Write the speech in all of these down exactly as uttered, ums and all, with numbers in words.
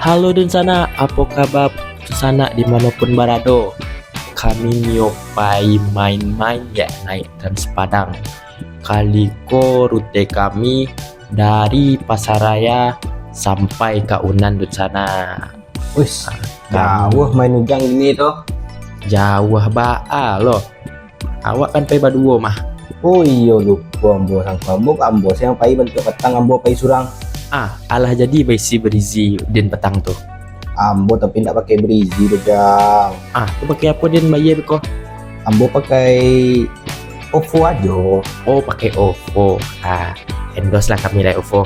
Halo dunsanak, apo kaba dunsanak di mano pun barado? Kami nio pai main-main yo naiak Trans Padang. Kali ko rute kami dari Pasaraya sampai ka Unan dunsanak. Wis, jauah main Ujang kini tu. Jauah baa lo. Awak kan pai baduo mah. Oh iyo, lupo ambo sangko. Ambo, ambo siang pai bantuak patang, ambo pai surang. Ah, alah jadi baisi barizi din patang tu. Ambo tapi ndak pakai barizi doh, Jang. Ah, tu pakai apo din bayia beko? Ambo pakai OVO ajo. Oh, pakai OVO. Ah, endorse lah kami lah OVO.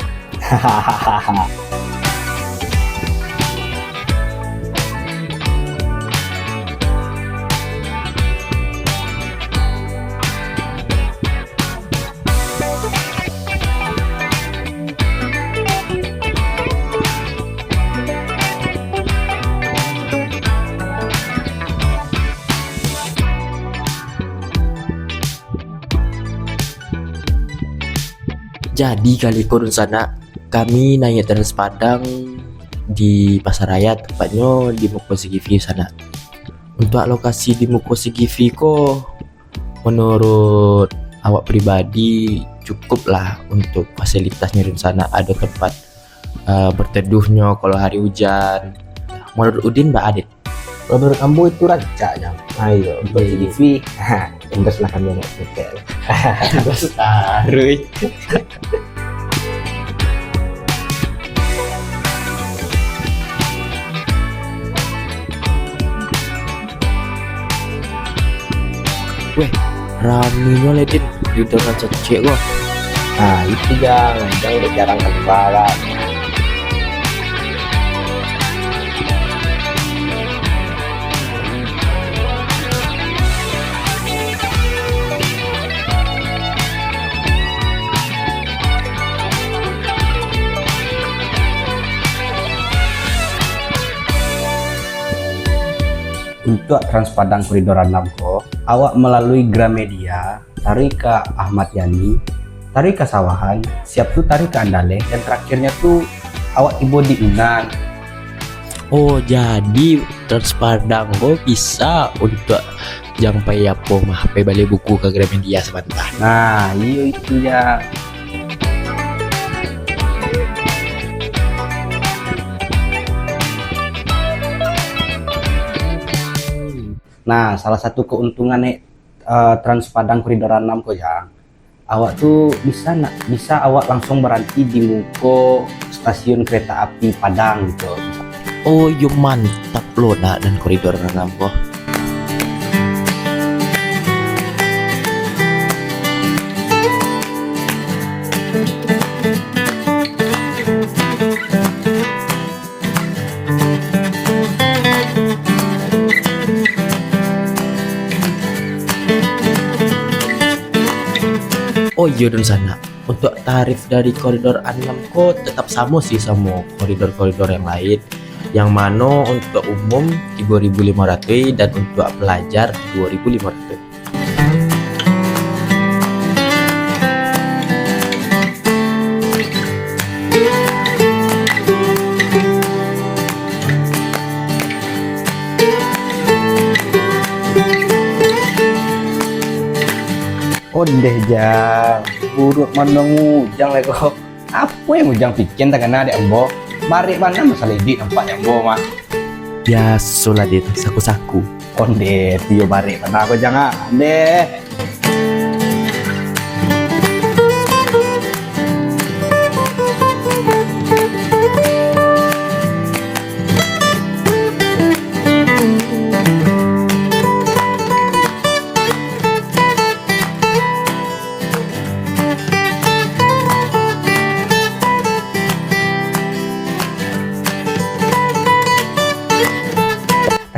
Jadi kali ko dunsanak, kami naiak Trans Padang di Pasaraya, tepatnyo di muko C G V sanak. Untuak lokasi di muko C G V ko, menurut awak pribadi, cukup lah untuk fasilitasnyo dunsanak. Ado tempat, eh, berteduhnyo kalau hari ujan. Menurut Udin, baa, Dit? Menurut ambo itu rancak, Jang. Ayo, untuk Iya, iya. C G V, ha, endorse lah kami nak tiket. Endorse taruh. Weh, rami nyo leh, Din. Yudo nan cecek ko. Nah, itu, Jang. Jang udah jarang keluar, kan. Untuak Trans Padang Koridor anam ko, awak malalui Gramedia, taruih ka Ahmad Yani, taruih ka Sawahan, siap tu taruih ka Andaleh, dan terakhirnya tu awak tibo di Unan. Oh, jadi Trans Padang ko bisa untuak Jang pai apo mah, pai bali buku ka Gramedia sabanta. Nah, iyo itu, Jang. Nah, salah satu keuntungan, eh, eh, Trans Padang Koridor anam ko, Jang, awak tu bisa nak, bisa awak langsung baranti di muko stasiun kereta api Padang gitu. Oh, yo mantap lo nak dan Koridor anam ko. Oh iyo, dunsanak, untuak tarif dari koridor anam ko tetap samo sih samo koridor-koridor yang lain, yang mano untuak umum tigo ribu limo ratuih dan untuak pelajar duo ribu limo ratuih. Ondeh, Jang. Buruak mano Ujang lai ko. Apo yang Ujang pikian takana dek ambo? Barek bana masalah iduik nampak dek ambo mah. Biasolah, Dit, saku-saku. Ondeh, tu yo barek bana ko, Jang, ah. Ondeh.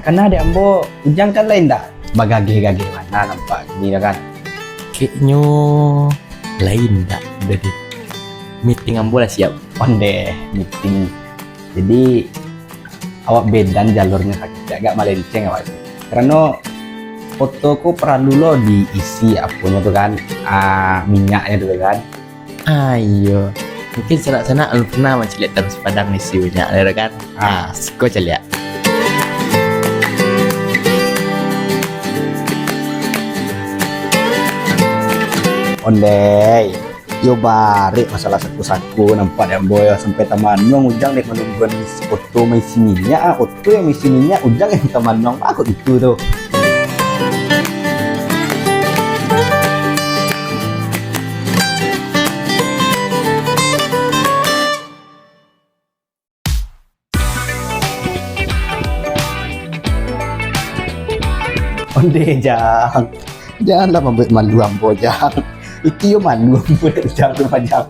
Takana dek ambo, Ujang kan lai ndak bagageh-gageh bana nampak kini tu kan. Keknyo lai ndak, udah deh. Meeting ambo lah siap. Ondeh, meeting. Jadi, awak bedan jalurnyo sakik, agak malenceng awak tu. Karano foto ko paralu lo diisi aponyo tu kan, ah, minyaknyo tu kan. Ah, iyo. Mungkin sanak-sanak alun pernah mancaliak Trans Padang isi minyak, yo kan? Ah, siko caliak. Ondeh, yo barek masalah saku-saku, nampak dek ambo yo sampai Taman Manuang Ujang dek manungguan isi koto maisi minyak, ah, koto yang maisi minyak, Ujang yang Taman Manuang, ah, kok gitu tu. Ondeh, Jang. Janganlah mambuek malu ambo, Jang. Itu yo malu ambo, Jang, tu, Jang.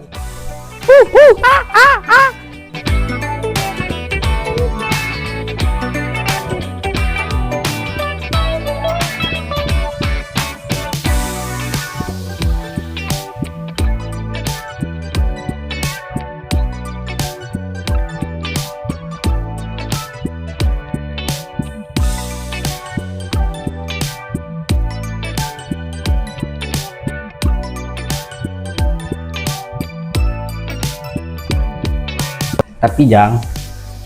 Tapi, Jang,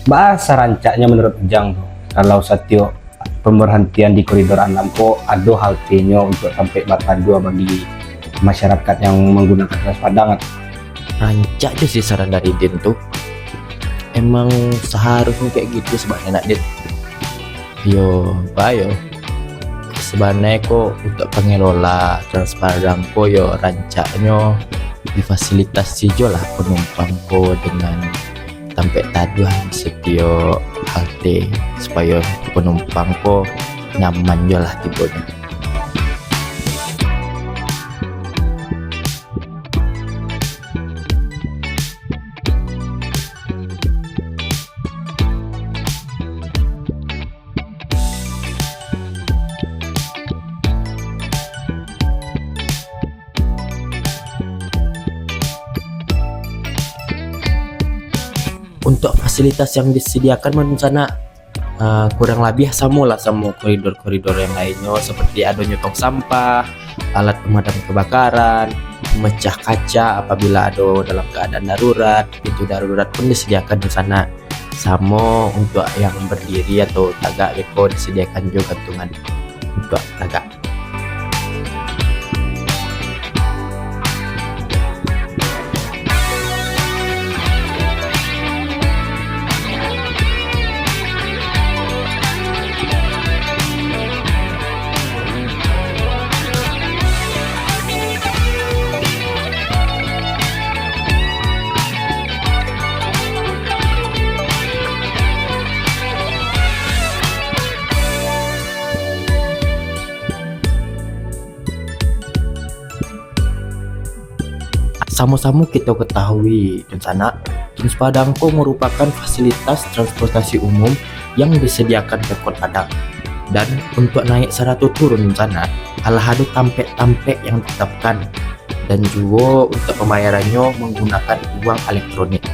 baa sarancaknyo menurut Ujang tu, kalau satiok pemberhentian di koridor anam ko ado haltenyo untuak tampek bataduah bagi masyarakat yang manggunakan Trans Padang? Rancak jo sih saran dari Din tu. Emang saharusnyo kayak gitu sabananyo, Din. Yo, ba yo. Sabananyo ko untuak pangelola Trans Padang ko yo rancaknyo difasilitasi jo lah panumpang ko dengan tampek taduah di satiok halte, supayo panumpang ko nyaman jo lah tibonyo. Untuak fasilitas yang disediakan mah dunsanak, ah, kurang labiah samo lah samo koridor-koridor yang lainnyo, seperti adonyo tong sampah, alat pemadam kebakaran, pemecah kaca apabila ado dalam keadaan darurat, pintu darurat pun disediakan dunsanak. Samo untuak yang berdiri atau tagak beko disediakan jo gantungan untuak tagak. Samo-samo kito katahui, dunsanak, Trans Padang ko marupakan fasilitas transportasi umum yang disediakan Pemkot Padang. Dan untuak naik sarato turun, dunsanak, alah ado tampek-tampek yang ditetapkan. Dan juo untuak pambayarannyo manggunakan uang elektronik.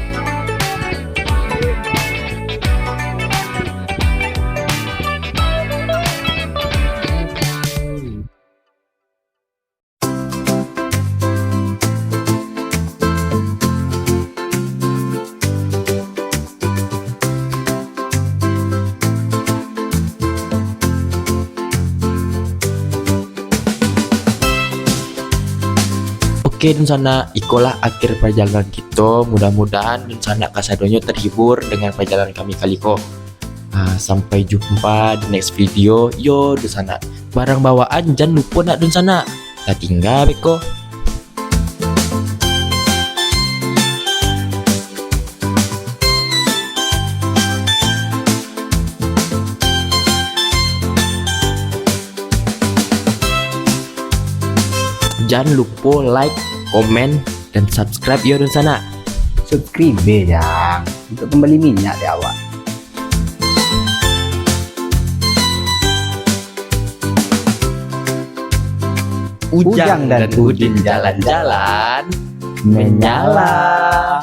Oke, dunsanak, ikolah akhir pajalanan kito. Mudah-mudahan dunsanak kasadonyo terhibur dengan pajalanan kami kali ko. Ah, sampai jumpa di next video. Yo, dunsanak. Barang bawaan jan lupo nak, dunsanak. Tatingga beko. Jan lupo like, komen, dan subscribe yo, dunsanak. Subscribe, Jang, untuak pambali minyak dek awak. Ujang dan Udin jalan-jalan menyala.